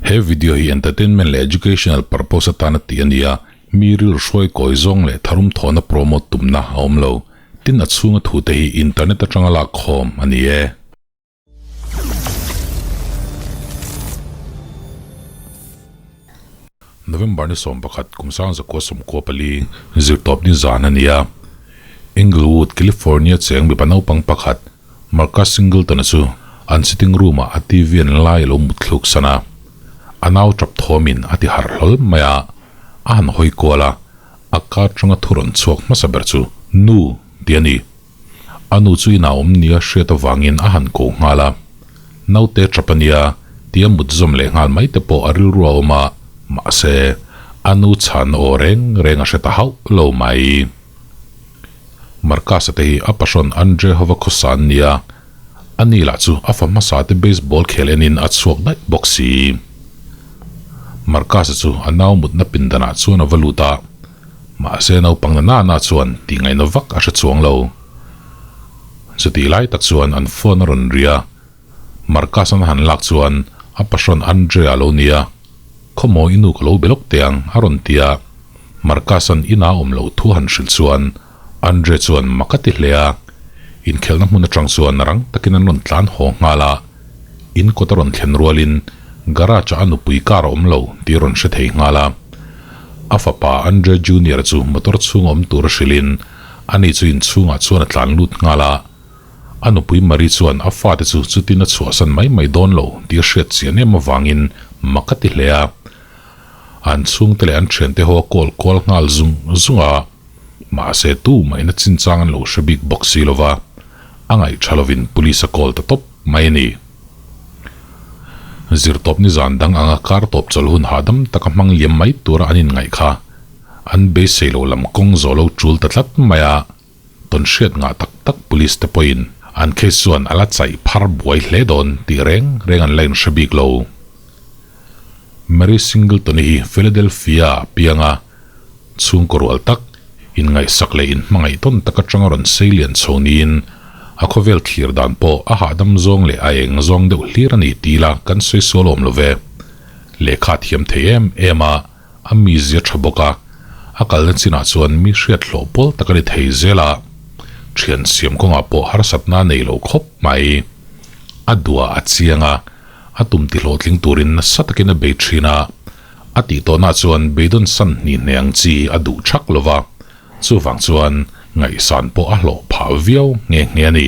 He video hi entertainment leh educational purpose atana tih a ni a, mi rilru hruai kawi zawng leh tharum thawhna promote tumna a awm lo. Tin a chhunga thute hi internet atanga lak khawm a ni e. November ni 11 kum 1994 zirtawp ni zan a ni a. Inglewood, California cheng mipa naupang pakhat Marcus Singleton-a chu an sitting room-ah a TV an lai a lo mut thluk san a. A nau tap thawmin a ti harh hlawl mai a, a han hawi kual a, a ka atanga thu rawn chhuak hmasa ber chu Nu tih a ni. A nu chu inah awm nia hriat avangin a han ko nghal a. Naute tap a nia tia mut zawm leh nghal mai te pawh a rilru a awm a, mahse, a nu chhan aw reng reng a hre ta hauh lo mai. Marcus-a te hi a pahrawn Andre hova khawsa an nia, a ni lah chu a fa hmasa te baseball khel enin a chhuak daih bawk si. Marcus-a chu a nau mutna pindanah chuan a va lut a, mahse naupang na nana chuan tih ngaihna vak a hre chuang lo. Chutih lai tak chuan an phone a rawn ri a, Marcus-an a han lak chuan a pahrawn Andre-a lo nia, Khawmaw i nu ka lo be lawk teh ang a rawn ti a, Marcus-an ina awm loh thu han hrilh chuan Andre chuan mak a ti hle a, inkhelhna hmun atang chuan rang takin an rawn tlan haw nghal a, in kawt a rawn thlen rualin garage-ah a nupui car a awm lo tih a rawn hre thei nghal a. A fapa Andre Junior-a chu motor chhunga awm tura hrilhin ani chu inchhungah chuan a tlan lut nghal a. A nupui Marie chuan a fate chu chutin a chhuahsan mai mai dawn lo tih a hriat chian em avangin mak a ti hle a. An chhungte leh an thiante ho a call kual nghal zung zung a, mahse tu mahin a chinchang an lo hre bik bawk si lo va, a ngaih tha lovin police a call ta tawp mai a ni. Zirtawp nizan dang anga kar tawp chawlh hun hahdam taka hmang liam mai tura an inngaih kha an beisei lo lam kawng zawh lo tul ta tlat mai a. Tawn hriat ngah tak tak police te pawhin an case chuan a la chaih phar buai hle dawn tih reng reng an la inhre bik lo. Mary Singleton-i hi Philadelphia ah piang a, chhungkaw rual tak, inngaihsak leh inhmangaih tawn tak atanga rawn sei lian chho niin a khawvel thlir dan pawh a hahdam zawng leh a eng zawng deuh hlir a ni tih la kan sawi sual awm lo ve. Lehkha a thiam thei em em a. A mizia tha bawk a, a kalna chinah chuan mi hriat hlawh pawl tak a ni thei zel a, thian siam kawngah pawh harsatna a nei lo khawp mai. A duah a chiang a, a tum ti hlawhtling turin nasa takin a bei thin a, a tih tawhnah chuan beidawn san hnih hne ang chi a duh thak lo va, chuvang chuan ngaihsan pawh a hlawh phah viau nghe nghe a ni.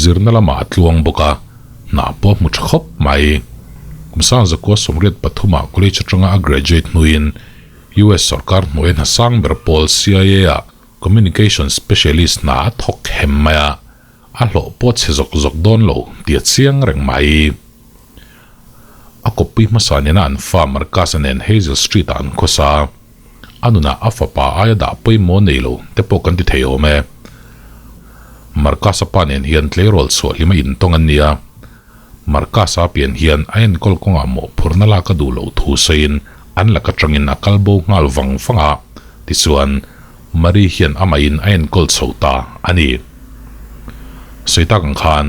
Zirna lamah a tluang bawk a, hna pawh a hmu tha khawp mai. Kum Sangzakua 83 ah college atanga a graduate hnuin US sorkar hnuaia hna sang ber pawl CIA ah Communication Specialist hna a thawk hem mai a, a hlawh pawh chhe zawk zawk dawn lo tih a chiang reng mai. A kawppui hmasa nena an fa Marcus-a nen Hazel Street ah an khawsa. A nunah a fapa aia dah pawimawh nei lo te pawh kan ti thei awm e. Marcus-a pa nen hian tleirawl chhuah hlima intawng an ni a. Marcus-a pian hian a enkawl kawngah mawhphurhna lak a duh loh thu sawiin an lak atangin a kal bo nghal vang vang a, tichuan Marie hian amahin a enkawl chho ta a ni. Sawi tak ang khan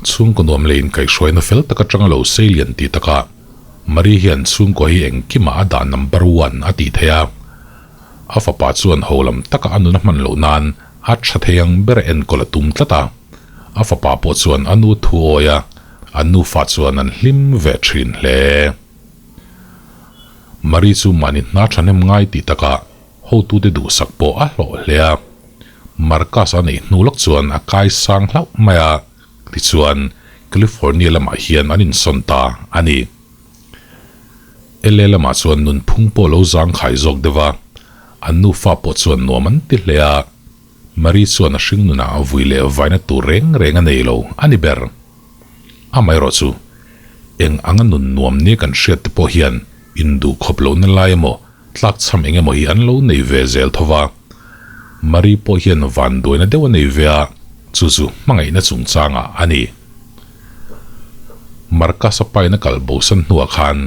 chhungkaw nuam leh inkaihhruaina fel tak atanga lo sei lian tih takah Marie hian chhungkaw hi engkimah a dah number one a tih theih a, a fapa chuan ho lam taka a nun a hman loh nan a tha thei ang ber enkawl a tum tlat a, a fapa pawh chuan a nu thu awi a, an nufa chuan an hlim ve thin hle. Marie chu mahni hna thahnem ngai tih takah hotute duhsak pawh a hlawh hle a, Marcus a neih hnu lawk chuan a kai sang hlauh mai a. Tichuan, California lamah hian an insawn ta a ni. LA lamah chuan nunphung pawh lo zangkhai zawk deuh a, an nufa pawh chuan nuam an ti hle a. Marie chuan a hring nunah vui leh vaina tur reng reng a nei lo a ni ber. Amaherawh chu, eng anga nun nuam nia kan hriat te pawh hian induh khawp lohna lai emaw tlakchham eng emaw hi an lo nei ve zel tho va. Marie pawh hian vanduaina deuh a nei ve a, chu chu hmangaihna chungchangah a ni. Marcus-a paina kal bosan hnuah khan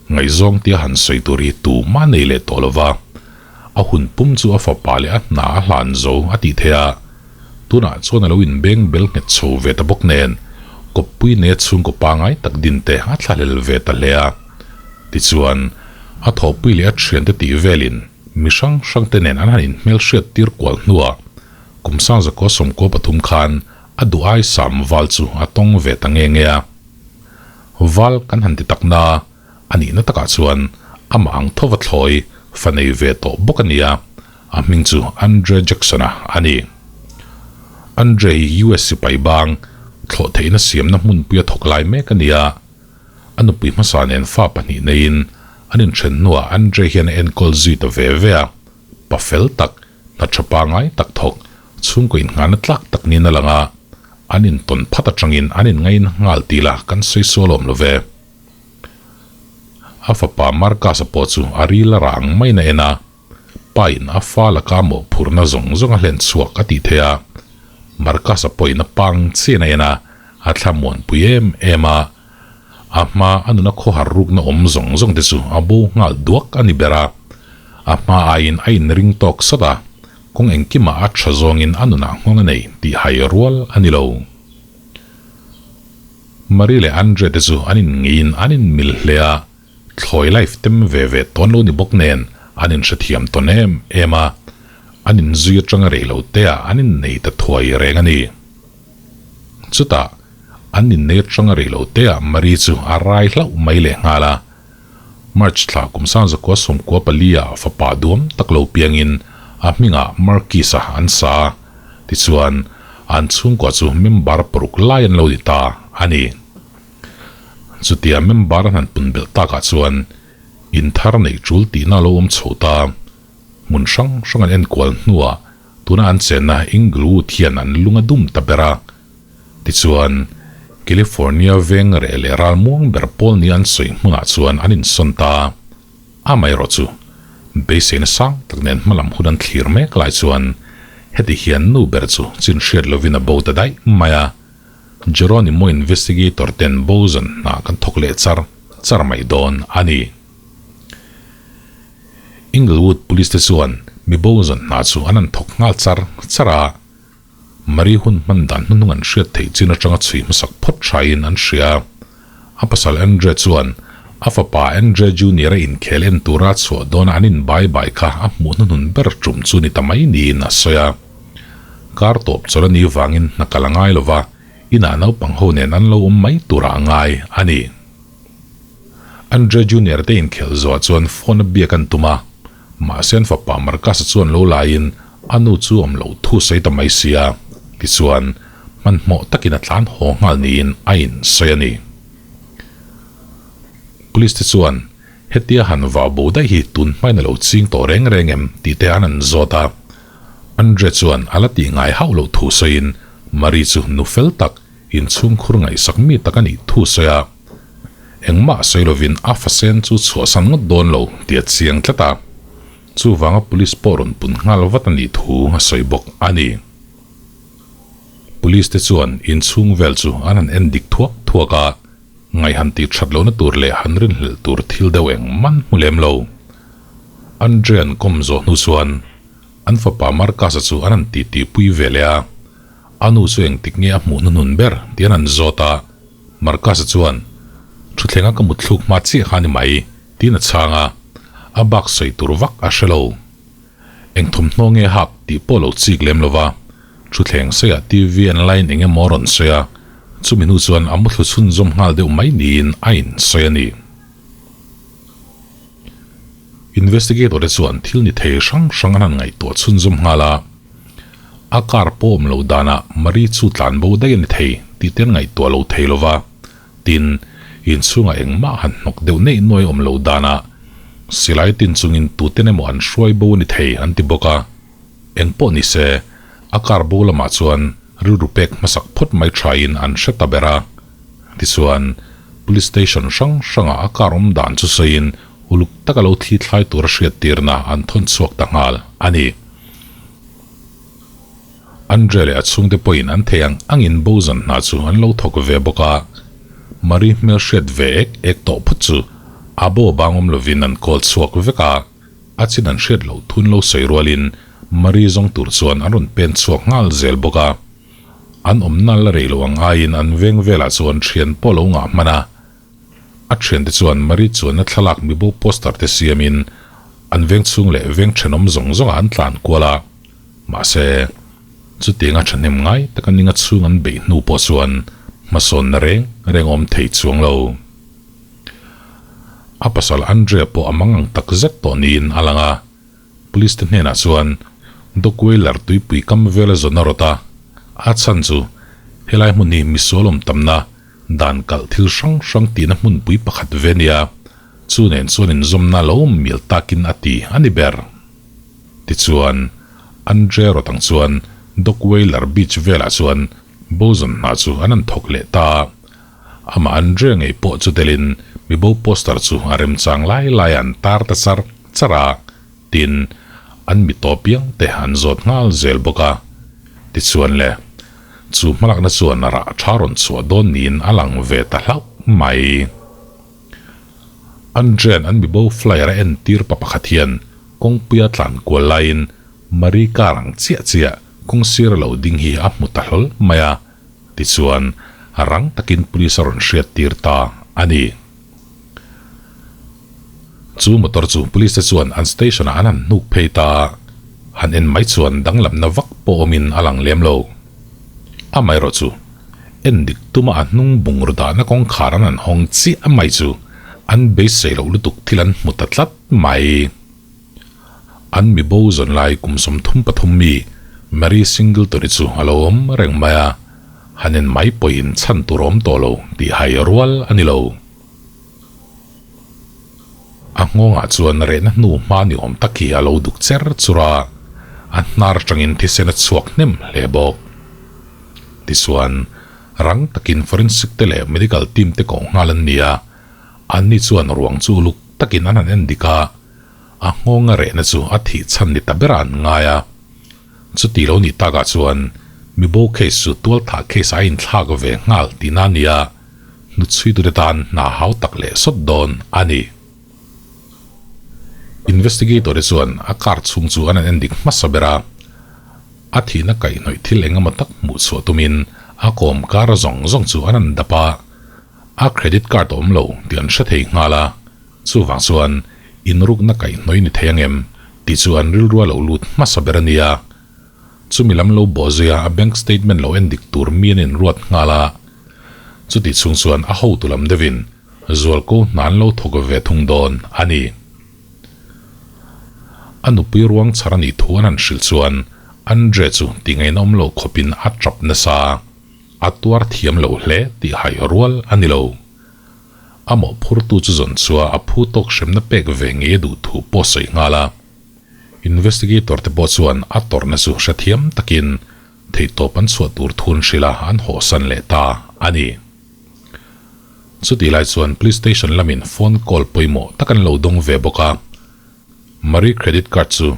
ngaihzawng tia han sawi tur hi tumah nei leh tawh lo va, a hun pum chu a fapa leh a hna a hlan zo a tih theih a, tunah chuan a lo inbeng bel nghet chho ve ta bawk nen, Kawppui neia chhungkaw pangai tak din te a thlahlel ve ta hle a. Tichuan, a thawhpui leh a thiante tih velin mi hrang hrang te nen an han inhmelhriat tir kual hnuah kum sangzakua 13 khan a duh ai sam val chu a tawng ve ta nge nge a. Val kan han ti tak na, a nihna takah chuan amah ang thova thlawi fa nei ve tawh bawk a ni a, a hming chu Andre Jackson-a a ni. Andre hi US sipai bang thlawh theihna siamna hmunpuia thawk lai mek a ni a, a nupui hmasa nen fa pahnih neiin an inthen hnuah Andre hian a enkawl zui ta ve ve a, pa fel tak, hna tha pangai tak thawk, chhungkaw innghahna tlak tak niin a lang a, an intawn phat atangin an inngaina nghal tih lah kan sawi sual awm lo ve. A fapa Marcus-a pawh chu a ril a rang maiin a en a, pain a fa laka mawhphurhna zawng zawng a hlen chhuak a tih theih a, Marcus-a pawhin a pang chian a en a, a thlamuanpui em em a, a hma a nuna khawhar rukna awm zawng zawng te chu a bo nghal duak a ni ber a, a hma aiin a inring tawk sat a, kawng engkimah a tha zawngin a nunah nghawng a nei tih hai rual a ni lo. Marie leh Andre te chu an inngeiin an inmil hle a, thlawi life tem ve ve tawn lo ni bawk nen an inhrethiam tawn em em a, an inzui atanga rei lo te ah an innei ta thuai reng a ni. Chutah, an innei atanga rei lo te ah Marie chu a rai hlauh mai leh nghal a, March thla kum 1994 ah fapa duam tak lo piangin a hmingah Marquis-a an sa a, tichuan an chhungkua chu member paruk lai an lo ni ta a ni. Chutia member an han pun belh takah chuan in thar neih tul tihna a lo awm chho ta. Hmun hrang hrang an enkual hnuah tuna an chenna Inglewood hian an lung a dum ta ber a. Tichuan, California veng reh leh ral muang ber pawl nia an sawi hmunah chuan an insawn ta. Amaherawh chu, beiseina sang tak nen hmalam hun an thlir mek lai chuan heti hian nu ber chu chin hriat lovin a bo ta daih mai a. Geronimo investigator ten bo zan hna kan thawk leh char char mai dawn a ni. Inglewood Police te chuan mi bo zan hna chu an han thawk nghal char char a. Marie hun hman dan hnuhnung an hriat theih chin atanga chhui hmasak phawt thain an hria. A pasal Andre chuan a fapa Andre Junior-a inkhel en tura chhuah dawna an inbai bai kha a hmuh hnuhnun ber tum chu ni ta mai niin a sawi a. Kar tawp chawlh a nih vangin hna kal a ngai lova, inah naupang ho nen an lo awm mai turah a ngai a ni. Andre Junior te inkhelh zawh chuan phone a biak an tum a, Mahse an fapa Marcus-a chuan lo laiin a nu chu awm loh thu sawi ta mai sia, tichuan hmanhmawh takin a tlan haw nghal niin a insawi a ni. Police te chuan hetia han vau bo daih hi tun hmain a lo ching tawh reng reng em tih te an han zawt a, Andre chuan a la tih ngai hauh loh thu sawiin Marie chu nu fel tak, inchhungkhur ngaihsak mi tak a nih thu sawi a. Engmah sawi lovin a fasen chu chhuahsan ngawt dawn lo tih a chiang tlat a, chuvanga police pawh rawn pun nghal vat a nih thu a sawi bawk a ni. Police te chuan inchhung vel chu an han en dik thuak thuak a, ngaih han tih that lohna tur leh han rinhlelh tur thil deuh engman hmu lem lo. Andre an kawm zawh hnu chuan an fapa Marcus-a chu an han titi pui ve leh a, a nu chu engtik nge a hmuh hnuhnun ber tih an han zawt a, Marcus-a chuan, Thuthleng a ka mutthluk hma chiah kha a ni mai, tiin a chhang a, a bak sawi tur vak a hre lo. Eng thawmhnaw nge hak tih pawh lo chik lem lo va, thuthleng sawiah TV an line eng emaw a rawn sawi a, chumi hnu chuan a muthlu chhunzawm nghal deuh mai niin a insawi a ni. Investigator te chuan thil ni thei hrang hrang an han ngaihtuah chhunzawm nghal a, a car pawh awm loh danah Marie chu tlan bo daih a ni thei tih te an ngaihtuah lo thei lo va, tin, inchhungah engmah han hnawk deuh neih nuai awm loh danah silai tin chungin tuten emaw an hruai bo a ni thei an ti bawk a, engpawh ni se a car bo lamah chuan rilru pek hmasak phawt mai thain an hre ta ber a. Tichuan, Police Station hrang hrangah a car awm dan chu sawiin uluk taka lo thli thlai tura hriattirna an thawn chhuak ta nghal a ni. Andre leh a chhungte pawhin an thei ang angin Bozan hna chu an lo thawk ve bawk a, Marie hmel hriat ve ek ek tawh phawt chu a bo bang awm lovin an call chhuak vek a, a chin an hriat loh thun lo sawi rualin Marie zawng tur chuan an rawn pen chhuak nghal zel bawk a. An awmna la rei lo ang aiin an veng velah chuan thian pawh lo ngah hman a. A thiante chuan Marie chuanna thlalak mibo poster te siamin an veng chhung leh veng thenawm zawng zawngah an tlan kual a. Mahse, chutianga thahnem ngai taka ninga chhung an beih hnu pawh chuan hmasawnna reng reng awm thei chuang lo. A pasal Andrea pawh a mang ang tak zet tawh niin a lang a. Police te hnenah chuan Dockweiler tuipui kam vela zawn a rawt a, a chhan chu helai hmun hi misual awm tamna dan kalh thil hrang hrang tihna hmunpui pakhat ve nia, chu nen chuan inzawmna lo awm mial takin a ti a ni ber. Tichuan, Andre rawt ang chuan Dockweiler beach velah chuan bo zawn hna chu an han thawk leh ta a, amah Andre ngei pawh chu telin mibo poster chu a remchang lai lai an tar ta char char a, tin, an mi tawp piang te an zawt nghal zel bawk a. Tichuan le, chu hmalakna chuan rah tha rawn chhuah dawn niin a lang ve ta hlauh mai. Andrea'n an mibo flyer a entir pa pakhat hian kawngpuia tlan kual laiin Marie car ang chiah chiah kawng sira lo ding hi a hmu ta hlawl mai a, tichuan rang takin police a rawn hriattir ta a ni. Chu motor chu police te chuan an station ah an han hnuk phei ta a, han en mai chuan danglamna vak pawh awmin a lang lem lo. Amaherawh chu en dik tuma a hnung bungraw dahna kawngkhar an han hawng chiah mai chu an beisei loh lutuk thil an hmu ta tlat mai. An mibo zawn lai kum 33 mi Mary Singletary chu a lo awm reng mai a, han en mai pawhin chhan tur awm tawh lo tih hai rual a ni lo. A nghawngah chuan rehna hnu hma ni awm tak hi a lo duk cher chur a, a hnar atangin thisen a chhuak hnem hle bawk. Tichuan, rang takin forensic te leh medical team te koh nghal an ni a, anni chuan ruang chu uluk takin an han en dik a, a nghawnga rehna chu a thih chhan ni ta berah an ngai a. Chuti lo nih takah chuan mibo case chu tualthah case a inthlak ve nghal tihna a ni a, hnuchhuitute tan hna hau tak leh sawt dawn a ni. Investigator te chuan a car chhung chu an han en dik hmasa ber a, a thihna kaihhnawih thil eng emaw tak hmuh chhuah tumin a kawm kar zawng zawng chu an han dap a, a credit card a awm lo tih an hre thei nghal a, chuvang chuan inrukna kaihhnawih ni thei angem tih chu an rilru a lo lut hmasa ber a nia. Chumi lam lo bawh zuia a bank statement lo en dik tur mi an inruat nghal a. Chutih chhung chuan a hotu lam deuhin zualko hna an lo thawk ve thung dawn a ni. A nupui ruang chhar a nih thu an han hrilh chuan Andre chu tingaihna awm lo khawpin a tap nasa. A tuar thiam lo hle tih hai rual a ni lo. A mawhphurtu chu zawn chua a phu tawk hremna pek ve ngei a duh thu pawh sawi nghal a. Investigator te pawh chuan a tawrhna chu hrethiam takin theihtawp an chhuah tur thun hrilh a an hawhsan leh ta a ni. Chutih lai chuan Police Station lamin phone call pawimawh tak an lo dawng ve bawk a. Marie credit card chu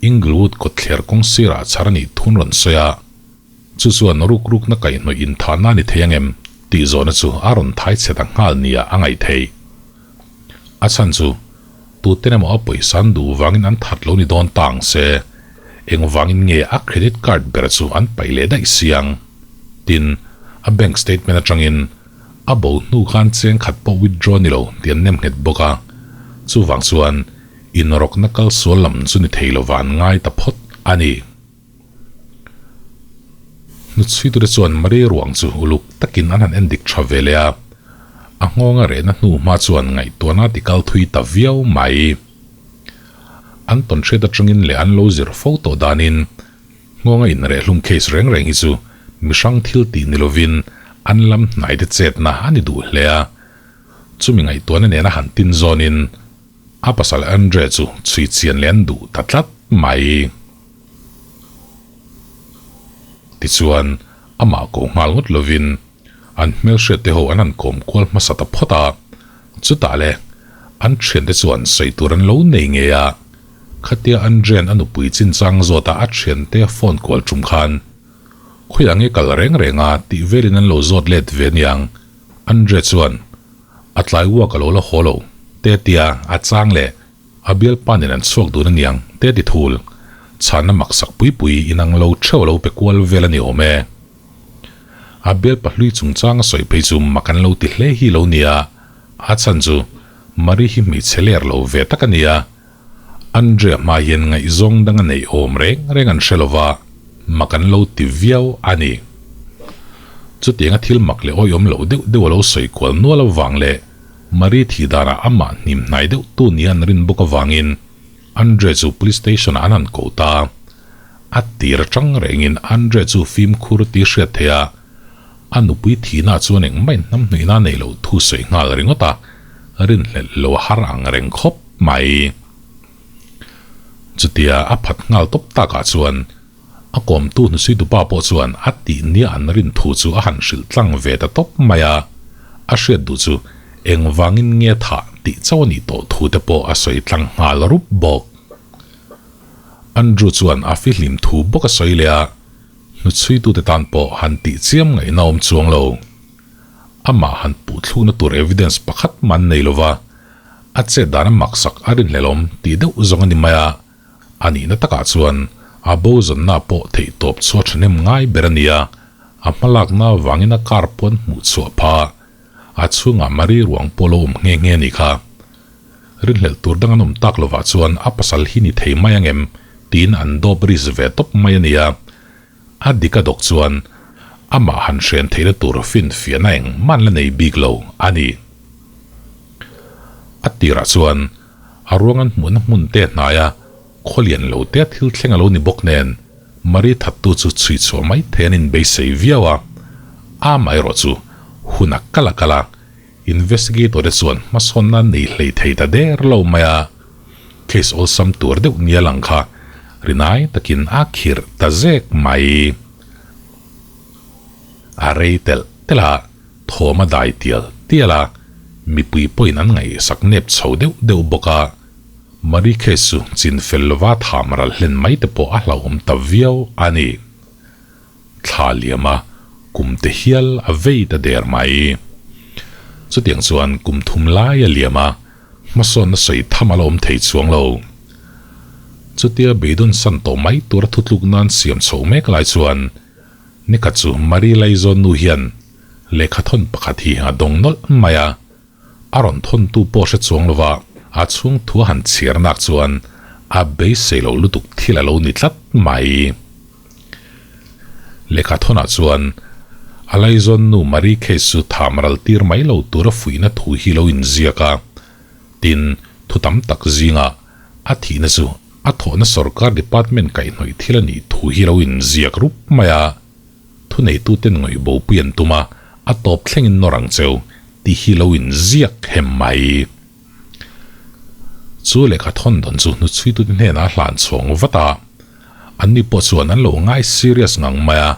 Inglewood kawtthler kawng sirah chhar a nih thun rawn sawi a. Chu chuan ruk rukna kaihhnawih inthahna a ni thei angem tih zawhna chu a rawn thai chhe ta nghal nia a ngaih theih. A chhan chu tuten emaw a pawisa an duh vangin an that lo ni dawn ta ang se, engvangin nge a credit card ber chu an paih leh daih si ang? Tin, a bank statement atangin a bo hnu khan cheng khat pawh withdraw ni lo tih an nem nghet bawk a, chuvang chuan inrawkna kal sual lam chu ni thei lova an ngai ta phawt a ni. Hnuchhuitute chuan Marie ruang chu uluk takin an han en dik tha ve leh a, a nghawnga rehna hnu hma chuan ngaihtuahna ti kal thui ta viau mai. An tawn hriat atangin leh an lo zir fo tawh danin nghawnga inrehhlum case reng reng hi chu mihrang thil tih ni lovin an lam hnaite chetna a ni duh hle a, chumi ngaihtuahna nena han tin zawnin a pasal Andre chu chhui chian leh an duh ta tlat mai. Tichuan, amah ko nghal ngawt lovin an hmelhriat te ho an han kawm kual hmasa ta phawt a, chutah le an thiante chuan sawi tur an lo nei ngei a, khatia Andrea'n a nupui chinchang zawta a thiante a phone kual tum khan khawiah nge kal reng reng a tih velin an lo zawt let ve aniang, Andrea chuan a tlai uak a lo la haw lo te tia a chang leh A bialpa nen an chhuak dun aniang te ti thul. Chhanna maksak pui pui inang lo theuh lo pe kual vel a ni awm e. A bialpa hlui chungchang a sawi phei chu mak an lo ti hle hi lo nia, a chhan chu Marie hi hmeichhe ler lo ve tak a nia. Andrea hma hian ngaihzawng dang a neih awm reng reng an hre lova, mak an lo ti viau a ni. Chutianga thil mak leh awihawm loh deuh deuh a lo sawi kual nual avang leh Marie thih danah amah hnim hnai deuh tu nia an rin bawk avangin Andre chu police station ah an han koh ta. A tir atang rengin Andre chu fimkhur tih hriat theih a, a nupui thihna chuan engmah inhnamhnuihna a nei loh thu sawi nghal ringawt a, rinhlelh lo a har ang reng khawp mai. Chutia a phat nghal tawp takah chuan a kawmtu hnusuitupa pawh chuan a tih nia an rin thu chu a han hrilh tlang ve ta tawp mai a, a hriat duh chu engvangin nge thah tih chauh a nih tawh thu te pawh a sawi tlang nghal rup bawk. Andrew chuan a fihlim thu bawk a sawi leh a, hnuchhuitute tan pawh han tih chiam ngaihna awm chuang lo. Amah han puh thlukna tur evidence pakhat mah an nei lova, a chet dan a maksak a rinhlelawm tih deuh zawng a ni mai a, a nihna takah chuan a bo zawnna pawh theih tawp chu a thahnem ngai ber a ni a, a hmalakna avangin a car pawn hmuh chhuah pha a chhungah Marie ruang pawh lo awm nghe nghe a nih kha. Rinhlelh tur dang an awm tak lovah chuan a pasal hi ni thei mai ang em? tiin an dawp risk ve tawp mai a nia. A dik a dawk chuan amah han hren theihna tur finfiahna engmah an la nei bik lo a ni. A tirah chuan a ruang an hmuhna hmun te hnaia khawlian lo te thil thleng a lo ni bawk nen Marie thattu chu chhui chhuah mai thei an inbeisei viau a, amaherawh chu hun a kal a kal a, Investigator te chuan hmasawnna nei hlei thei ta der lo mai a, case awlsam tur deuh nia lang kha rinai takin a khirh ta zek mai. A rei telh telh a, thawm a dai tial tial a, mipui pawhin an ngaihsak nep chho deuh deuh bawk a, Marie case chu chin fel lova tham ral hlen mai te pawh a hlauhawm ta viau a ni. Thla liam a, kum te hial a vei ta der mai. Chutiang chuan kum thum lai a liam a, hmasawnna sawi tham a la awm thei chuang lo. Chutia beidawn san tawh mai tura thutluk nan siam chhoh mek lai chuan nikhat chu Marie Laizawn nu hian lehkha thawn pakhat hi a dawng nawlh mai a, A rawn thawntu pawh hre chuang lova a chhung thu a han chhiar nak chuan a beisei lo lutuk thil a lo ni tlat mai. Lehkha thawnah chuan a laizawn nu Marie case chu tham ral tir mai lo tura fuihna thu hi lo inziak a, tin, thu tam tak zingah a thihna chu a thawhna sorkar department kaihhnawih thil a nih thu hi lo inziak rup mai a. Thuneituten ngawih bopui an tum a, a tawp thlengin nawr ang cheu tih hi lo inziak hem mai. Chu lehkha thawn dawn chu hnuchhuitute hnenah a hlan chhawng vat a, anni pawh chuan an lo ngai serious ngang mai a.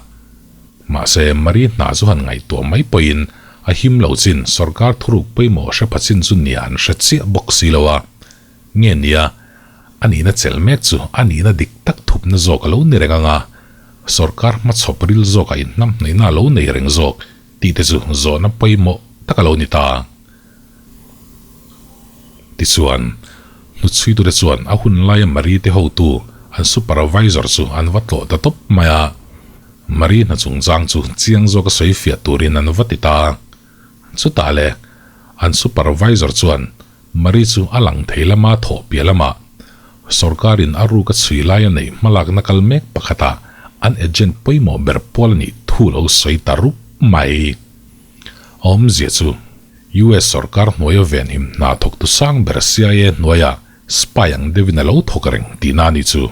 Mahse, Marie hna chu han ngaihtuah mai pawhin a him lo chin sorkar thuruk pawimawh hre pha chin chu nia an hre chiah bawk si lo a. Nge nia, a nihna chelh mek chu a nihna dik tak thupna zawk a lo ni reng ang a, sorkar hmachhawp ril zawkah inhnamhnaihna a lo nei reng zawk tih te chu zawhna pawimawh tak a lo ni ta. Tichuan, hnuchhuitute chuan a hun laia Marie te hotu an supervisor chu an va tlawh ta tawp mai a, Marie hna chungchang chu chiang zawka sawi fiah turin an va ti ta. Chutah le, an supervisor chuan Marie chu a lang thei lama thawh piah lamah sorkarin a ruk a chhui lai a neih hmalakna kal mek pakhatah an agent pawimawh ber pawl a nih thu lo sawi ta rup mai. A awmzia chu US sorkar hnuaia venhim hna thawktu sang ber CIA hnuaiah spy ang deuhin a lo thawk reng tihna a nih chu.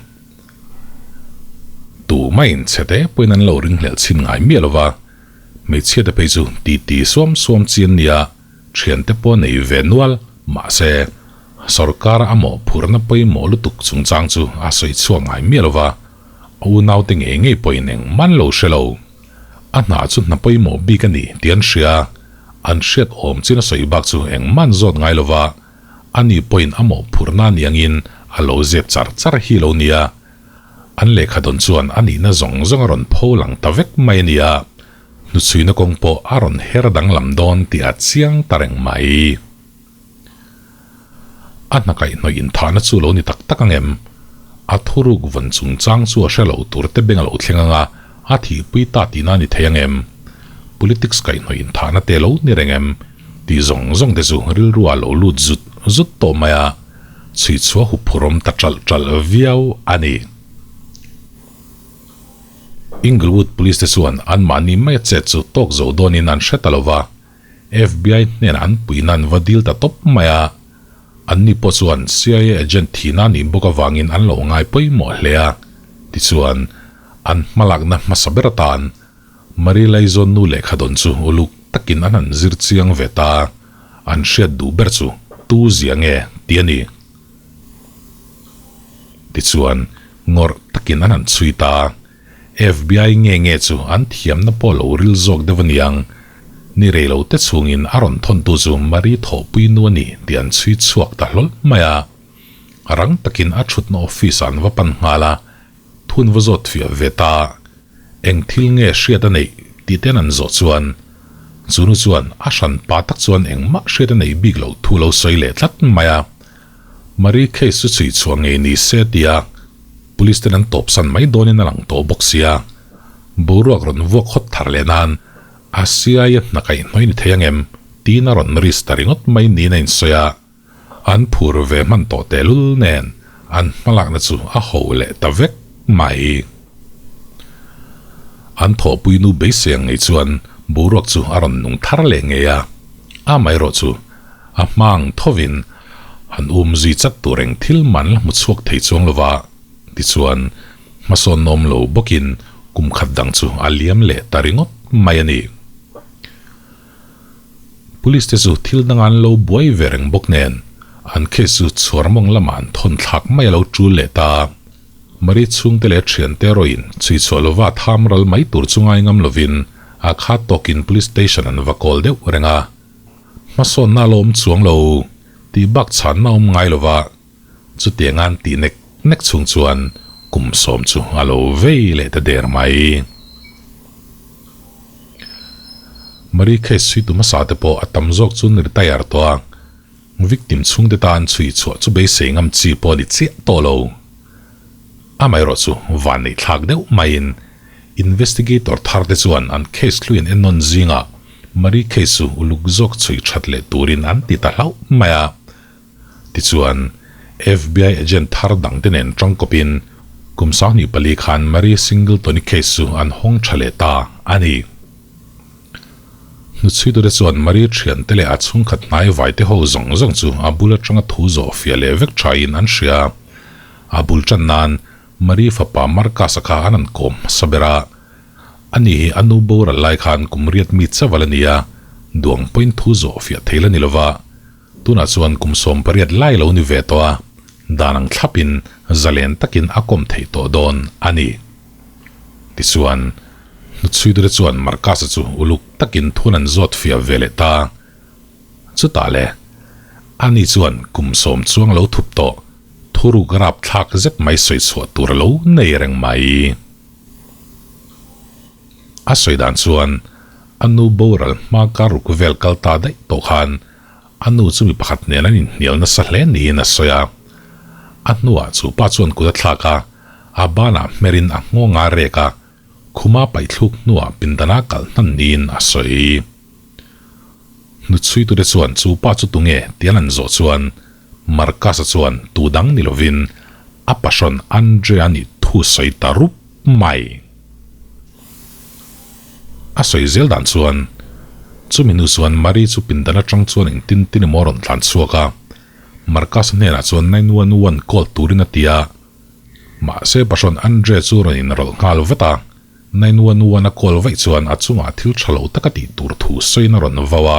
Tumah inchhe te pawhin an lo ringhlelh chhin ngai miah lova, hmeichhia te phei chu titi suam suam chi an nia. Thiante pawh nei ve nual, mahse, sorkar a mawhphurhna pawimawh lutuk chungchang chu a sawi chhuak ngai miah lo va, a unaute ngei ngei pawhin engmah an lo hre lo. A hna chu hna pawimawh bik a ni tih an hria, an hriat awm chin a sawi bak chu engmah an zawt ngai lo va, ani pawhin a mawhphurhna a ni angin a lo zep char char hi lo nia. An lehkha dawn chuan a nihna zawng zawng a rawn pho lang ta vek mai a nia. Hnuchhuina kawng pawh a rawn her danglam dawn tih a chiang ta reng mai. A hna kaihhnawih inthahna chu lo ni tak tak ang em? A thuruk vawn chungchang chu a hre lo tur te beng a lo thleng ang a, a thihpui ta tihna a ni thei ang em? Politics kaihhnawih inthahna te lo ni reng em? Tih zawng zawng te chu rilru ah lo lut zut zut tawh mai a, chhuichhuah huphurhawm ta ṭalh ṭalh viau a ni. Inglewood Police te chuan anmahni maia chet chu tawk zo dawnin an hre ta lo va, FBI hnenah an puihna an va dil ta tawp mai a, anni pawh chuan CIA agent thihna a nih bawk avangin an lo ngai pawimawh hle a, tichuan an hmalakna hmasa ber atan Marie Laizawn nu lehkha dawn chu uluk takin an han zir chiang ve ta a, an hriat duh ber chu tu zia nge tih a ni. Tichuan ngawrh takin an han chhui ta a, FBI nge nge chu an thiamna pawh lo ril zawk deuh a niang. Ni rei lo te chhungin a rawn thawntu chu Marie thawhpui nu a ni tih an chhui chhuak ta hlawl mai a. Rang takin a thutna office ah an va pan nghal a, thun va zawt fiah ve ta. Eng thil nge hriat a neih tih ten an zawh chuan chu nu chuan a hran pa tak chuan engmah hriat a neih bik loh thu lo sawi leh tlat mai a. Marie case chu chhui chhuah ngei ni se tia Police ten an tawpsan mai dawnin a lang tawh bawk sia. Boruak rawn vuak hawt thar leh nan a siaia hna kaihhnawih ni thei angem tiin a rawn risk ta ringawt mai niin a insawi a. An phur ve hman tawh tehlul nen an hmalakna chu a ho leh ta vek mai. An thawhpui nu beisei ang ngei chuan boruak chu a rawn nung thar leh ngei a, amaherawh chu a hma ang thovin han um zui chat tur eng thil man la hmu chhuak thei chuang lo va, tichuan hmasawn nawm lo bawkin kum khat dang chu a liam leh ta ringawt mai a ni. Police te chu thil danga an lo buai ve reng bawk nen an case chu chhuar mawng lamah an thawn thlak mai a lo tul leh ta. Marie chhungte leh thiante erawhin chhui chhuah lova tham ral mai tur chu ngai ngam lovin a khat tawkin police station an va kawl deuh reng a. Hmasawnna a la awm chuang lo tih bak chhanna a awm ngai lova chutiang an tih nek nek chhung chuan kum sawm chu a lo vei leh ta der mai. Marie case chhuitu hmasa te pawh a tam zawk chu an retire tawh a, victim chhungte tan chhui chhuah chu beisei ngam chi pawh a ni chiah tawh lo. Amaherawh chu van neih thlak deuh maiin investigator thar te chuan an case hluiin ennawn zingah Marie case chu uluk zawk chhui that leh turin an ti ta hlauh mai a. Tichuan FBI agent thar dang te nen tangkawpin kum 24 khan Marie Singleton-i case chu an hawng tha leh ta a ni. Hnuchhuitute chuan Marie thiante leh a chhungkhat hnai vaite ho zawng zawng chu a bul atanga thu zawh fiah leh vek thain an hria. A bul tan nan Marie fapa Marcus-a kha an han kawm hmasa ber a. Ani hi a nu boral lai khan kum riat mi chaval a ni a, duang pawhin thu zawh fiah thei la ni lova. Tunah chuan kum 18 lai lo ni ve tawh a, dan ang thlapin zalen takin a kawm theih tawh dawn a ni. Tichuan, hnuchhuitute chuan Marcus-a chu uluk takin thun an zawt fiah ve leh ta. Chutah le, ani chuan kum sawm chuang lo thup tawh, thuruk rapthlak zet mai sawi chhuah tur a lo nei reng mai. A sawi dan chuan a nu boral hma kar ruk vel kal ta daih tawh khan a nu chu mi pakhat nen an inhnial nasa hle niin a sawi a. A hnuah chu pa chuan kut a thlak a, a banah hmerin a nghawng a rek a, khuma paihthluk hnuah pindana kalh hnan niin a sawi. Hnuchhuitute chuan chu pa chu tunge tih an han zawh chuan Marcus-a chuan tu dang ni lovin a pahrawn Andrea nih thu sawi ta rup mai. A sawi zel dan chuan chumi nu chuan Marie chu pindan atang chuan engtin tin emaw a rawn tlan chhuak a, Marcus-a hnenah chuan 911 call turin a ti a, mahse pahrawn Andrea chu rawn inrawlh nghal vat a. 911 a call vaih chuan a chungah thil tha lo taka tih tur thu sawiin a rawn vau a,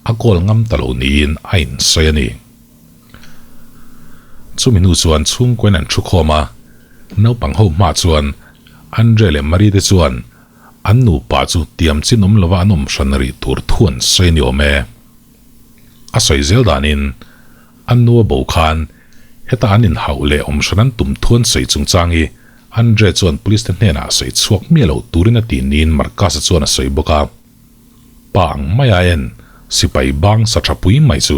a call ngam ta lo niin a insawi a ni. Chumi hnu chuan chhungkuain an thu khawm a, naupang ho hma chuan Andre leh Marie te chuan an nupa chu tiam chin awm lova an awm hran rih tur thu an sawi a ni awm e. A sawi zel danin an nu a bo khan heta an inhauh leh awm hran an tum thu an sawi chungchang hi Andre chuan police te hnenah sawi chhuak miah loh turin a tih niin Marcus-a chuan a sawi bawk a. Pa ang mai a en, sipai bang sa tha pui mai chu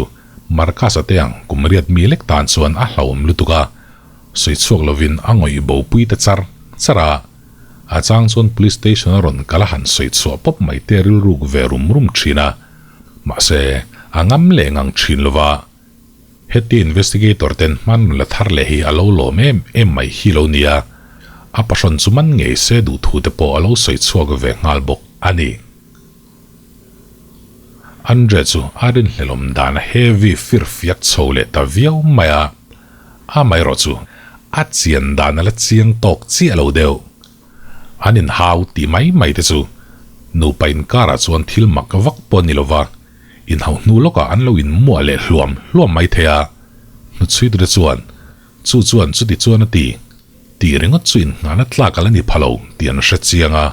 Marcus-a te ang kum riat mi lek tan chuan a hlauhawm lutuk a, sawi chhuak lovin a ngawih bo pui ta char char a. A chang chuan Police Station a rawn kal a han sawi chhuah pawp mai te a rilruk ve rum rum thin a, mahse a ngam leh ngang thin lo va. Heti investigator ten hman rawn la thar leh hi a lo lawm em em mai hi lo nia, a pahrawn chu man ngei se duh thu te pawh a lo sawi chhuak ve nghal bawk a ni. Andre chu a rinhlelawm dan a heavy fir fiak chho leh ta viau mai a, amaherawh chu a chian dan a la chiang tawk chiah lo deuh. An inhau tih mai mai te chu nupa inkarah chuan thil mak vak pawh a ni lova, inhauh hnu lawkah an lo inmuah leh hluam hluam mai thei a, hnuchhuitute chuan chu chuan chuti chuan a ti tih ringawt chu inngahna tlak a la ni pha lo tih an hre chiang a.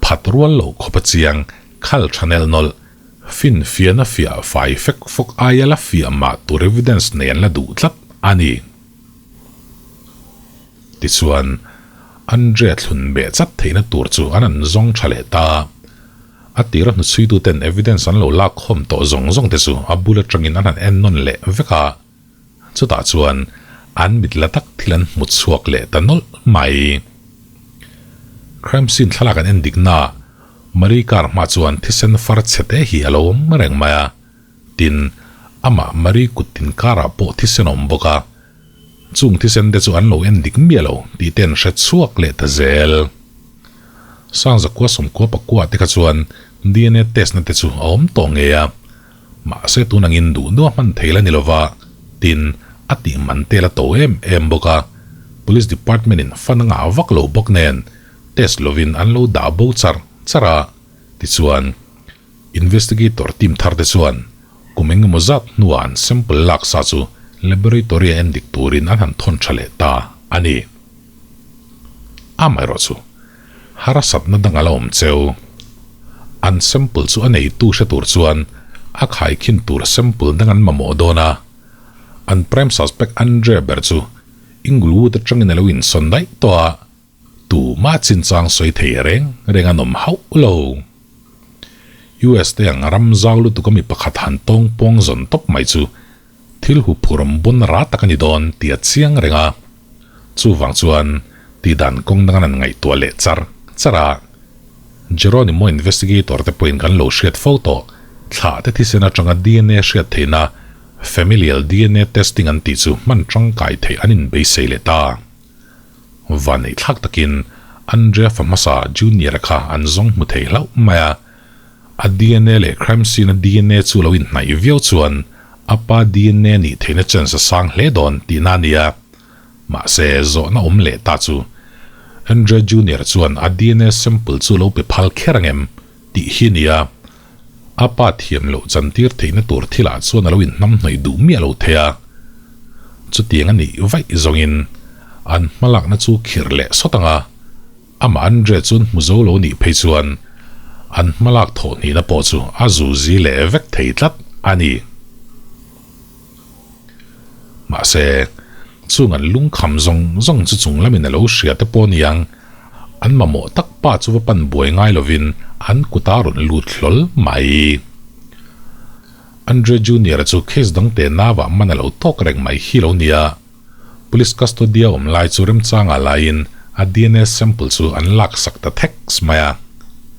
Phat rual loh khawp a chiang, khal tha nelh nawlh, fin fiahna fiah fai fek fawk aia la fiah mah tur evidence nei an la duh tlat a ni. Tichuan, Andrea thlun beh chat theihna tur chu an an zawng tha leh ta. A tira hnuchhuituten evidence an lo lak khawm tawh zawng zawng te chu a bul atangin an han en nawn leh vek a. Chutah chuan an mit la tak thil an hmu chhuak leh ta nawlh mai. Crime scene thlalak an en dik na, Marie car hma chuan thisen far chhe te hi a lo awm reng mai a. Tin, amah Marie kut tin karah pawh thisen a awm bawk a. Chung thisen te chu an lo en dik miah lo tih te an hre chhuak leh ta zel. Sangzakua sawmkua pakua te kha chuan DNA test na te chu a awm tawh ngei a. Mahse tun angin duh duh a hman thei la ni lova, tin, a tih man te la to em em bawk a, Police Department in fund a ngah vak lo bawk nen test lovin an lo dah bo char char a, tichuan Investigator team thar te chuan kum engemaw zat hnuah an sample lak sa chu laboratory a endik turin an han thawn tha leh ta a ni. Amaherawh chu Harsatna dang a la awm cheu. An sample chu a neitu hre tur chuan a khaikhin tur sample dang an mamawh dawn a. An prime suspect Andre ber chu Inglewood atangin a lo insawn daih tawh a, tumah chinchang sawi thei reng reng an awm hauh lo. US te ang ram zau lutuk a mi pakhat han tawng pawng zawn tawp mai chu Thil huphurhawm bun ra tak a ni dawn tih a chiang reng a, chuvang chuan tihdan kawng dang an han ngaihtuah leh char char a. Geronimo investigator te pawhin kan lo hriat fo tawh, thlah te thisen atanga dna hriat theihna familial dna testing an tih chu hman tangkai theih an inbeisei leh ta. Vanneih thlak takin Andrea fa hmasa Junior-a kha an zawng hmu thei hlauh mai a. A dna leh crime scene a dna chu lo inhnaih viau chuan a pa dna nih theihna chance a sang hle dawn tihna a nia. Mahse, zawhna awm leh ta chu Andre Junior chuan a dna sample chu lo pe phal kher angem tih hi a nia. A pa thiam loh chantir theihna tur thilah chuan a lo inhnamhnawih duh miah lo thei a. Chutiang a nih vaih zawngin an hmalakna chu khirh leh sawt ang a. Amah Andre chuan hmu zo lo nih phei chuan an hmalak thawh hnihna pawh chu a zuzi leh vek thei tlat a ni. Mahse, chung an lungkham zawng zawng chu chung lamin a lo hria te pawh niang, an mamawh tak pa chu va pan buai ngai lovin an kut a rawn lut hlawl mai. Andre Junior-a chu case dang teh navah man a lo tawk reng mai hi lo nia. Police custody-a awm lai chu remchangah laiin a dna sample chu an laksak ta theks mai a.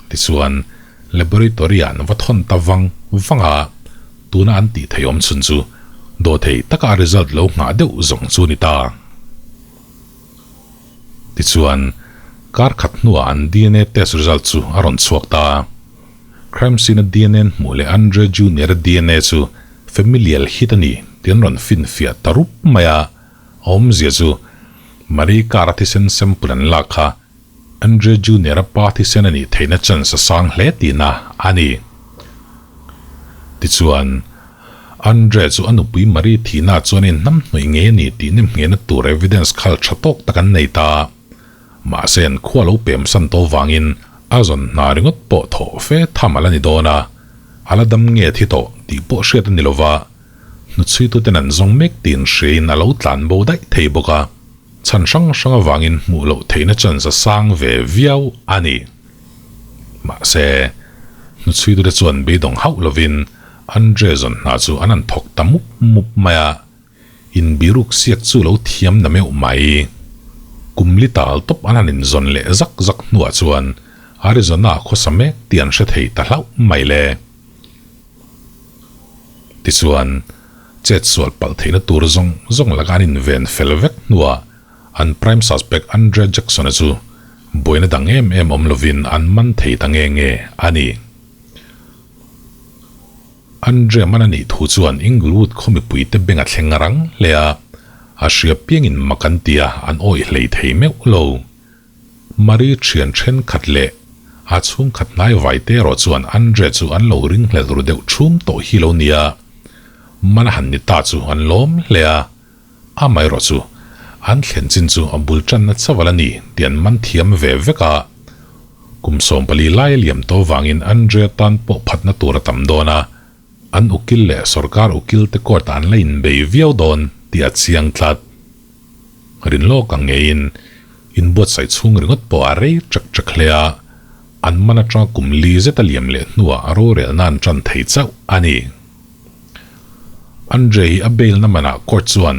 Tichuan, laboratory-ah an va thawn ta vang vang a, tuna an tih theih awm chhun chu dawhthei taka a result lo nghah deuh zawng chu a ni ta. Tichuan, kar khat hnuah an dna test result chu a rawn chhuak ta. Crime scene-a dna an hmuh leh Andre Junior-a dna chu Familial hit a ni tih an rawn finfiah ta rup mai a, a awmzia chu Marie car a thisen sample an lak kha Andre Junior-a pa thisen a nih theihna chance a sang hle tihna a ni. Tichuan, Andre chu a nupui Marie thihna chuan a inhnamhnawih ngei a ni tih nemnghehna tur evidence khal tha tawk tak an nei ta. Mahse an khua lo pem san tawh vangin a zawn hna ringawt pawh thawh fe tham a la ni dawn a, a la dam nge thi tawh tih pawh hriat a ni lova, hnuchhuituten an zawng mek tiin hriain a lo tlan bo daih thei bawk a, chhan hrang hrang avangin hmuh loh theihna chance a sang ve viau a ni. Mahse, hnuchhuitute chuan beidawng hauh lovin Andre zawn hna chu an han thawk ta mup mup mai a. Inbiruk siak chu lo thiam na meuh mai. Kum li tal tawp an han inzawn leh zak zak hnuah chuan Arizona khawsa mek tih an hre thei ta hlauh mai le. Tichuan, chet sual palh theihna tur zawng zawng laka an inven fel vek hnuah an prime suspect Andre Jackson-a chu buaina dang em em awm lovin an man thei ta nge nge a ni. Andre man a nih thu chuan Inglewood khaw mipuite beng a thleng rang hle a, a hria piangin mak an ti a, an awih hlei thei meuh lo. Marie thian thenkhat leh a chhungkhat hnai vaite erawh chuan Andre chu an lo ringhlel ru deuh thum tawh hi lo nia, man a han ni ta chu an lawm hle a, amaherawh chu an thlen chin chu a bul tanna chaval a ni tih an man thiam ve vek a. Kum 14 lai a liam tawh vangin Andrea tan pawh phatna tur a tam dawn a, an ukil leh sorkar ukil te court ah an la inbei viau dawn tih a chiang tlat. Rinlawk ang ngeiin inbuatsaih chhung ringawt pawh a rei ṭek ṭek hle a, an man aṭanga kum li zet a liam leh hnuah a rorelna an ṭan thei chauh a ni. Andre hi a bail na manah court chuan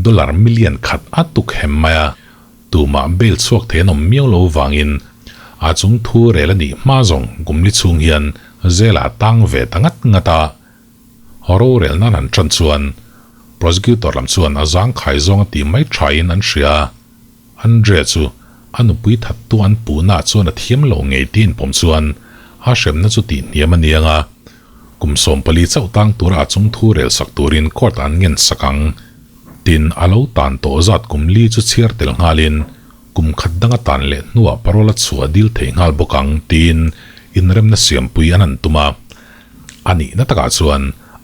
dollar million khat a tuk hem mai a, Tumah bail chhuak thei an awm miau lo vangin a chung thu rel a nih hma zawng kum li chhung hian Zela a tang ve ta ngat ngat a. Rorel nan han tan chuan prosecutor lam chuan a zangkhai zawng a tih mai thain an hria a. Andrea chu a nupui thattu an puhnaah chuan a thiam lo ngei tiin pawm chuan a hremna chu tih hniam a niang a. Kum 14 chauh tang tura a chung thu rel sak turin court ah an ngen sak ang. Tin, a lo tan tawh zat kum li chu chhiar tel nghalin kum khat danga tan leh hnuah parole a chhuah dil thei nghal bawk ang tiin inremna siampui an han tum a. A nihna takah chuan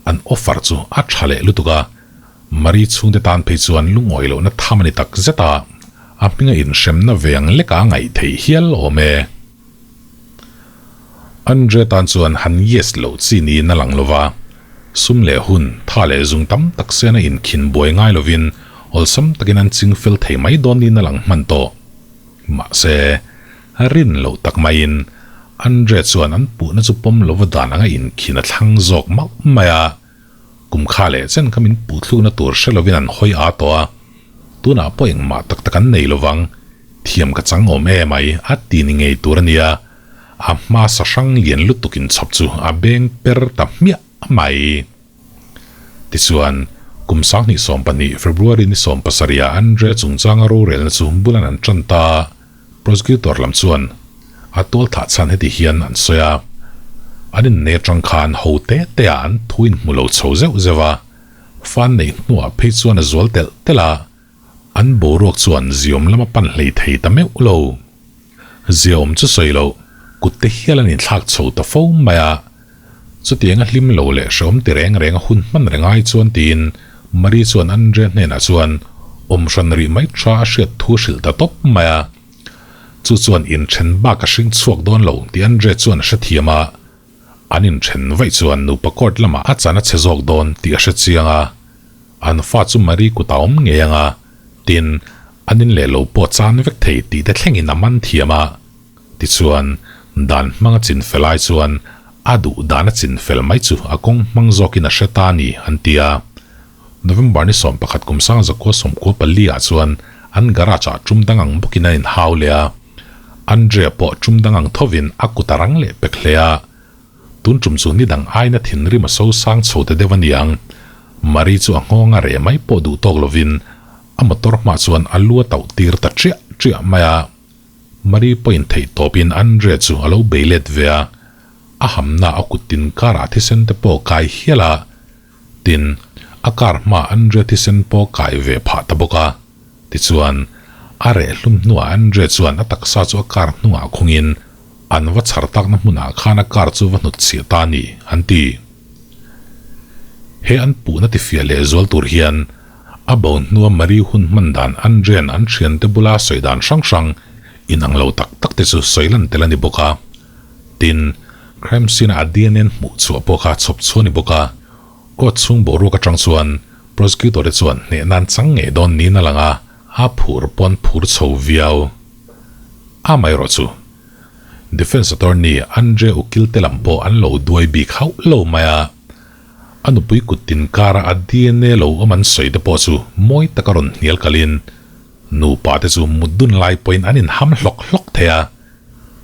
an offer chu a tha leh lutuk a, Marie chhungte tan phei chuan lungawi lohna tham a ni tak zet a, a hminga inhremna ve ang lekah a ngaih theih hial awm e. Andre tan chuan han yes loh chi niin a lang lova, sum leh hun, tha leh zung tam tak sena inkhin buai ngai lovin awlsam takin an ching fel thei mai dawn niin a lang hman tawh. Mahse, rin loh tak maiin Andre chuan an puhna chu pawm lova dan anga inkhin a thlang zawk mauh mai a, kum kha leh chen kha min puhthlukna tur hre lovin an hawi aa tawh a, tunah pawh engmah tak tak an nei lovang. Thiam ka chang awm em ai, a ti ni ngei tur a nia. A hma sa hrang lian lutuk inchhawp chu a beng per ta hmiah mai. Tichuan, kum 2012 February ni 17 ah Andre chungchanga rorelna chu bulan an tan ta. Prosecutor lam chuan a tual thah chhan heti hian an sawi a, An inne atang khan ho te te ah an thu inhmu lo chho zeuh zeuh a, fan neih hnuah phei chuan a zual telh telh a, An boruak chuan ziawm lama pan hlei thei ta meuh lo. Ziawm chu sawi loh, kut te hial an inthlak chho ta fo mai a. Chutianga hlim lo leh hrehawm ti reng reng a hun hman reng ai chuan tiin Marie chuan Andre hnenah chuan awm hran rih mai tha a hriat thu hrilh ta tawp mai a. Chu chuan inthen bak a hring chhuak dawn lo tih Andre chuan a hrethiam a. An inthen vaih chuan nupa court lamah a chan a chhe zawk dawn tih a hre chiang a. An fa chu Marie kut a awm ngei ang a, tin, an in leh lo pawh chan vek thei tih te thlengin a man thiam a. Tichuan, dan hmang a chin fel ai chuan a duh dan a chin fel mai chu a kawng hmang zawkin a hre ta a ni, an ti a. November ni 11 kum 1994 ah chuan an garage ah tum dang ang bawkin an inhau leh a. Andrea pawh tum dang ang thovin a kut a rang leh pek hle a. Tun tum chu ni dang aina thinrim a so sang chho ta deuh a niang. Marie chu a nghawng a reh mai pawh duh tawk lovin a motor hmah chuan a lu a tauh tir ta chiah chiah mai a. Marie pawhin theih tawpin Andrea chu a lo bei let ve a, a hamna a kut tin karah thisen te pawh kai hial a. Tin, a kar hma Andrea thisen pawh kai ve phah ta bawk a. Tichuan, a reh hlum hnuah Andrea chuan a taksa chu a kar hnungah khungin an va chhar takna hmunah khan a kar chu va hnut chhiah ta a ni, an ti. He an puhna tifiah leh zual tur hian a bo hnua Marie hun hman dan Andrea'n an thiante bula sawi dan hrang hrang inang lo tak tak te chu sawi lan tel a ni bawk a. Tin, crime scene-a a DNA hmuh chhuah pawh kha chhawp chhuah a ni bawk a, court chhung boruak atang chuan prosecutor te chuan hneh nan chang ngei dawn niin a lang a, a phur pawn phur chho viau. Amaherawh chu, defence attorney Andre Ukil te lam pawh an lo duai bik hauh lo mai a, a nupui kut tin kara a DNA lo awm an sawi te pawh chu mawi taka rawn hnial kalin, Nupa te chu mut dun lai pawhin an inham hlawk hlawk thei a,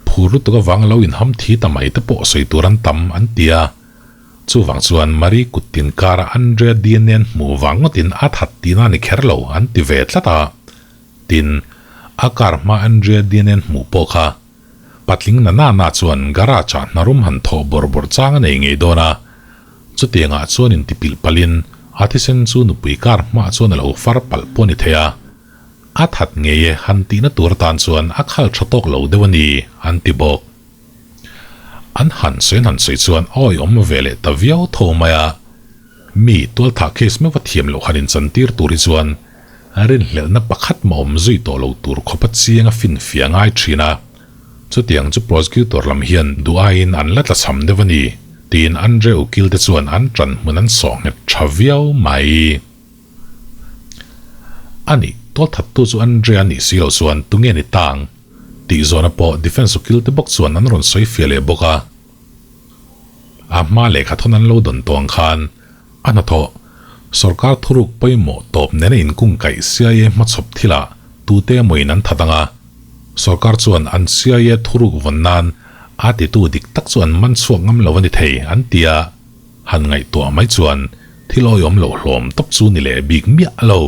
phur lutuk avanga lo inham thi ta mai te pawh sawi tur an tam an ti a. Chuvang chuan Marie kut tin kara Andrea DNA an hmuh vang ngawtin a that tihna a ni kher lo an ti ve tlat a. Tin, a kar hma Andrea DNA an hmuh pawh kha patling na na na chuan garage ah hnarum han thawh bawrh bawrh chang a nei ngei dawn a. Chutiangah chuan intipilh palhin a thisen chu nupui kar hmaah chuan a lo far palh pawh a ni thei a. A that ngei e han tihna tur atan chuan a khal tha tawk lo deuh a ni an ti bawk. An han sawi an han sawi chuan awi awm ve leh ta viau tho mai a, mi tualthah case meuh a thiam loh han inchantir tur hi chuan rinhlelhna pakhat mah awm zui tawh lo tur khawpa chiang a finfiah ngai thin a, chutiang chu prosecutor lam hian duh aiin an la tlachham deuh a ni tiin Andre ukil te chuan an ṭan hmun an sawh nghet ṭha viau mai. A nih, tualthattu chu Andre a nih si loh chuan tunge ni tang? Tih zawhna pawh defence ukil te bawk chuan an rawn sawi fiah leh bawk a. A hma lehkha thawn an lo dawn tawh ang khan a hnathawh sawrkar thuruk pawimawh tawp nena inkungkaih CIA hmachhawp thilah tute emawin an that ang a, sawrkar chuan an CIA thuruk vawn nan a titu dik tak chu an man chhuak ngam lo a ni thei an ti a, han ngaihtuah mai chuan thil awihawm loh hlawm tawp chu ni leh bik miah lo.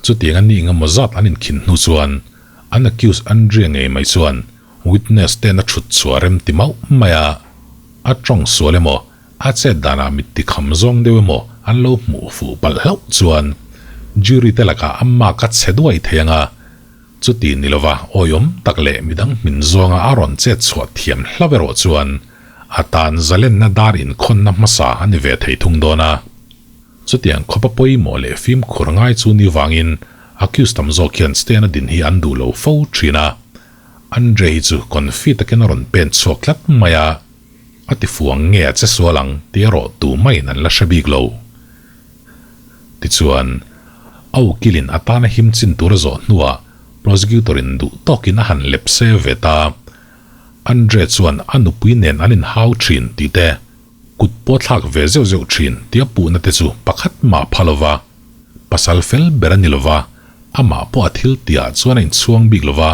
Chutiang a nih engemaw zat an inkhin hnu chuan an accused Andrea ngei mai chuan witness ten a thut chhuah rem ti mauh mai a, a tawng sual emaw, a chet danah mit ti kham zawng deuh emaw an lo hmuh fuh palh hlauh chuan jury te lakah a mark a chhe duai thei ang a, chuti ni lova awihawm tak leh midang hmin zawnga a rawn chet chhuah thiam hlauh erawh chuan a tan zalenna dar inkhawnna hmasa a ni ve thei thung dawn a. Chutiang khawpa pawimawh leh fimkhur ngai chu ni vangin accused tam zawk hian stand a din hi an duh lo fo thin a. Andre hi chu confi takin a rawn pen chhuak tlat mai a, a ti fuang nge a che sual ang tih erawh tu maiin an la hre bik lo. Tichuan, a ukilin a tana him chin tur a zawh hnuah prosecutor in duh tawkin a han lep se ve ta. Andre chuan a nupui nen an inhau thin tih te, Kut pawh thlak ve zeuh zeuh thin tia puhna te chu pakhat mah pha lova, pasal fel ber a ni lova, amah pawh a thil tihah chuan a inchhuang bik lova,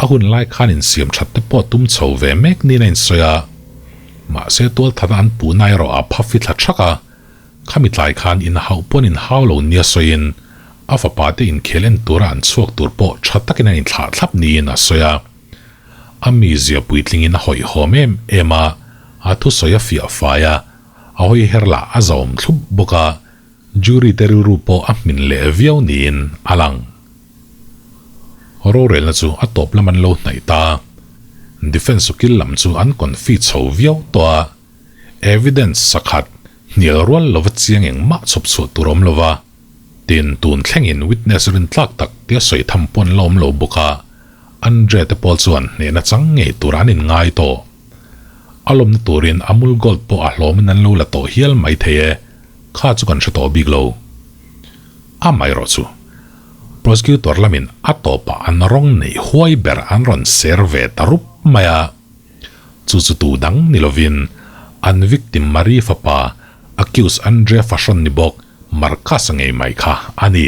a hun lai khan insiam that te pawh tum chho ve mek niin a insawi a. Mahse tualthata an puhna erawh a pha fithla thak a, khami tlai khan inhauh pawn inhau lo nia sawiin a fapa te inkhel en tura an chhuak tur pawh tha takin an inthlah thlap niin a sawi a. A mizia puitlingin a hawihhawm em em a, a thusawi a fiah fai a, a hawi her lah a zahawm thlup bawk a, jury te rilru pawh a hmin leh viau niin a lang. Rorelna chu a tawp lam an lo hnaih ta. Defence ukil lam chu an confi chho viau tawh a, evidence sakhat hnial rual lova chiang engmah chhawp chhuah tur a awm lova, tin tun thlengin witness rintlak tak tia sawi tham pawn la awm lo bawk a, Andre te pawl chuan hnehna chang ngei tur an inngai tawh. A lawmna turin Amul Gold pawh a hlawmin an lo la tawh hial mai thei e, kha chu kan hre tawh bik lo. Amaherawh chu, Prosecutor lamin a tawpah an rawng neih huai ber an rawn ser ve ta rup mai a. Chu chu tu dang ni lovin an victim Marie fapa accused Andre fahrawn ni bawk Marcus-a ngei mai kha a ni.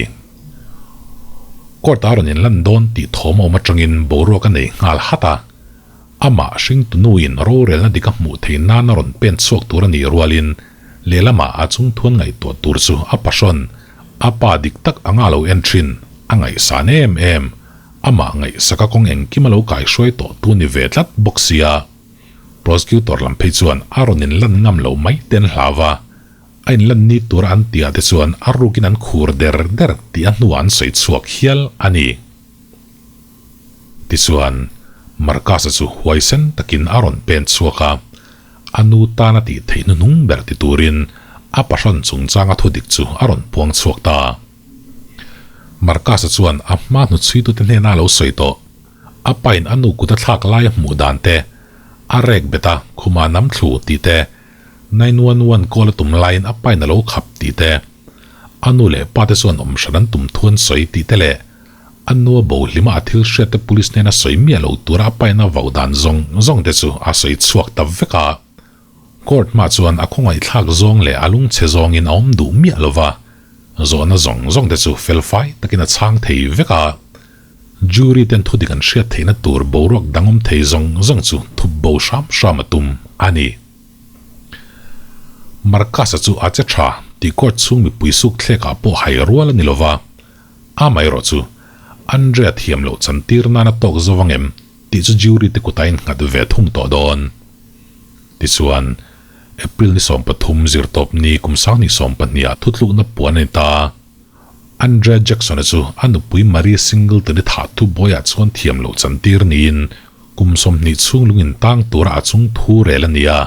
Court-a rawn inlan dawn tih thawm a awm atangin boruak a nei nghal hat a. Amah hringtunuin rorelna dik a hmuh theih nan a rawn pen chhuak tur a nih rualin lehlamah a chungthuan ngaihtuah tur chu a pahrawn, a pa dik tak anga lo en thin, a ngaihsan em em. Amah ngaihsaka kawng engkim a lo kaihruai tawh tu ni ve tlat bawk sia. Prosecutor lam phei chuan a rawn inlan ngam lo mai te an hlau va. A inlan ni tura an tihah te chuan a rukin an khur der der tih a hnuah an sawi chhuak hial a ni. Tichuan, Marcus-a chu huaisen takin a rawn pen chhuak a, a nu tana tih theih hnuhnung ber ti turin a pahrawn chungchanga thudik chu a rawn puang chhuak ta. Marcus-a chuan a hma hnuchhuitute hnena a lo sawi tawh. A pain a nu kut a thlak lai a hmuh dan te, a rek bet a, khuma nam thlu tih te, 911 call a tum laiin a pain a lo khap tih te, a nu leh pa te chuan awm hran an tum thu an sawi tih te leh a nu a bo hlima a thil hriat te police hnena sawi miah lo tura a pain a vauh dan zawng zawng te chu a sawi chhuak ta vek a. Court hma chuan a khawngaihthlak zawng leh a lungchhe zawngin a awm duh miah lo va. Zawhna zawng zawng te chu felfai takin a chhang thei vek a. Jury ten thudik an hriat theihna tur boruak dangawm thei zawng zawng chu thup bo hram hram a tum a ni. Marcus-a chu a che tha tih court chhung mipui suk thlekah pawh hai rual a ni lova, amaherawh chu Andrea thiam loh chantir nana tawk zo vang em tih chu jury te kutah a innghat ve thung tawh dawn. Tichuan, April ni 13 zirtawpni kum 2022ah thutlukna puan a ni ta. Andrea Jackson-a chu a nupui Marie Singleton-i thah thu buaiah chuan thiam loh chantir niin kum 20 chhung lungin tang tura a chung thu rel a ni a,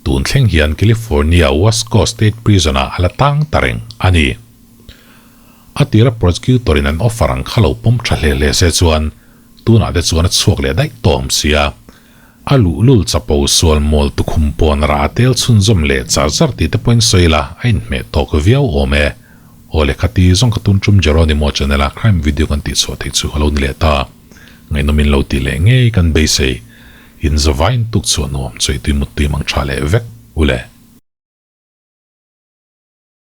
tun thleng hian California Wasco State Prison-ah a la tang ta reng a ni. A tira prosecutor-in an offer ang kha lo pawm tha hle hle se chuan tunah te chuan a chhuak leh daih tawh awm sia. A luhlul chapo sual mawl tukhum pawn rah a tel chhunzawm leh char char tih te pawhin sawi la, a inhmeh tawk viau awm e. Aw lehkha ti zawng ka tun tum Jeronimo channel a crime video kan tih chhuah theih chu a lo ni leh ta. Ngaihnawm in lo tih leh ngei kan beisei. In zavain tuk chhuah nuam chawi tui mut tui mang tha leh vek u le.